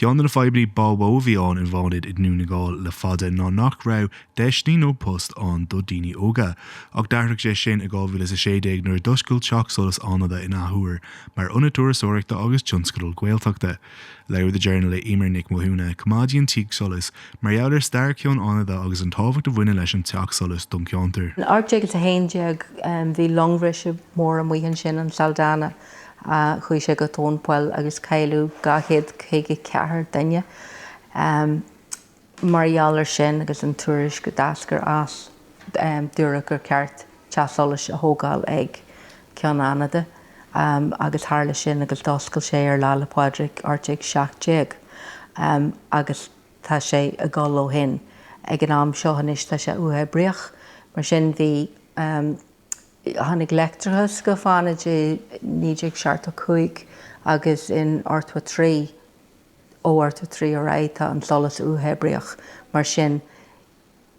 Ceann de na fadhbanna ba mhó a bhí ann i bhFánaid i nDún na nGall le fada ná nach raibh deiseanna nó post ann do daoine óga. Ach d'athraigh sé sin i 2016 nuair a d'oscail Teach Solais Fhánada in athuair mar ionad turasóireachta agus tionscadal Gaeltachta. Labhair The Journal le Eimear Nic Mathúna, coimeádaí an Tigh Solais, mar gheall ar stair Cheann Fhánada agus an tábhacht a bhaineann leis an Teach Solais don cheantar. In 1811 bhí longbhriseadh mór amuigh ansin, an Saldanha. Chuaigh sé go tóin poill agus cailleadh 254 duine mar gheall air sin agus an tuairisc a d'eascair as, dúradh gur ceart teach solais a thógáil ag Ceann Fhánada agus tharla sin agus d'oscail sé ar Lá 'le Pádraig 1817 agus tá sé ag dul ó shin. Ag an am seo anois tá sé uathoibríoch mar sin bhí. Tháinig leictreachas go Fánaid i 1975 agus in 83, ó 83 ar aghaidh tá an solas uathoibríoch. Mar sin,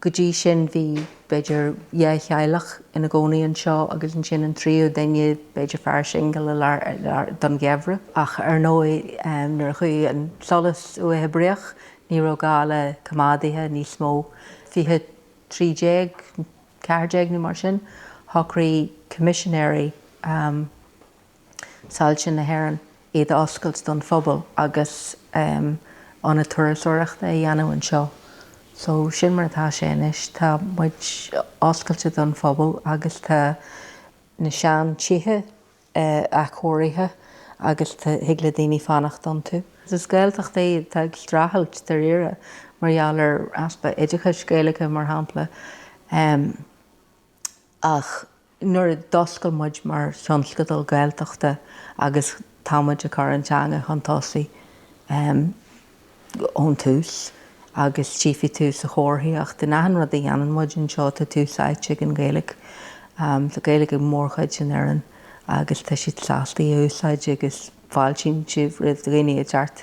go dtí sin bhí b'fhéidir 2 theaghlach ina gcónaí anseo agus ansin an tríú duine, b'fhéidir fear singil i lár don gheimhreadh. Ach ar ndóigh nuair a chuaigh an solas uathoibríoch ní raibh gá le coimeádaithe níos mó. 13, 14 nó mar sin, shocraigh Coimisinéirí Soilse na hÉireann iad a oscailt don phobal agus ionad turasóireachta a dhéanamh anseo. So sin mar atá sé anois, tá muid oscailte don phobal agus tá na sean tithe athchóirithe agus thig le daoine fanacht iontu. Is Gaeltacht é atá ag streachailt dáiríre mar gheall ar easpa oideachais Gaeilge mar shampla ach nuair a d'oscail muid mar thionscadal Gaeltachta agus tá muid ag cur an teanga chun tosaigh ón tús agus tchífidh tú sa chomharthaíocht, in achan rud a dhéanann muid anseo tá tús áite ag an Ghaeilge. Tá Gaeilge ag mórchuid den fhoireann agus tá siad sásta í a úsáid agus fáiltíonn siad roimh dhaoine ag teacht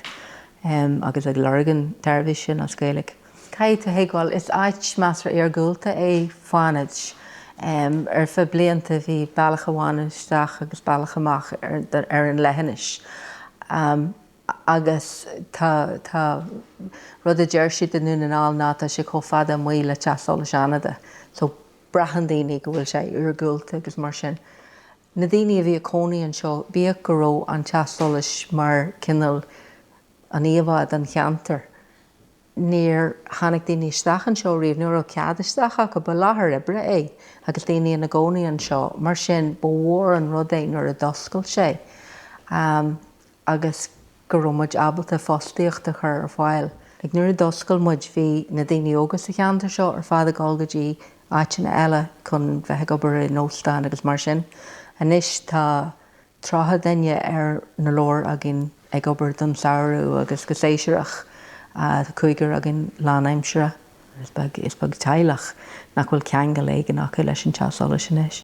agus ag lorg an tseirbhís sin as Gaeilge. Caithfidh tú a thuigbheáil, is áit measartha iargúlta é Fánaid. Ar feadh blianta bhí bealach amháin isteach agus bealach amach ar an leithinis. Agus tá, tá, rud a deir siad i nDún na nGall ná tá sé chomh fada amuigh le Teach Solais Fhánada. So braitheann daoine go bhfuil sé iargúlta agus mar sin. Na daoine a bhí ag cónaí anseo, bíodh go raibh an Teach Solais mar cineál an íomhá den cheantar, Níor tháinig daoine isteach anseo riamh, ní raibh cead isteach acu, ba láthair oibre é agus daoine ina gcónaí anseo, mar sin ba mhór an rud é nuair a d'oscail sé agus go raibh muid ábalta fostaíocht a chur ar fáil. Like nuair a d'oscail muid bhí na daoine óga sa cheantar seo ar fad ag dul go dtí áiteanna eile chun bheith ag obair in óstáin agus mar sin. Anois tá 30 duine ar na leabhair againn ag obair don samhradh agus go séasúrach. Tá cúigear againn lánaimseartha. Is beag, is beag teaghlach nach bhfuil ceangal éigin acu leis an Teach Solais anois.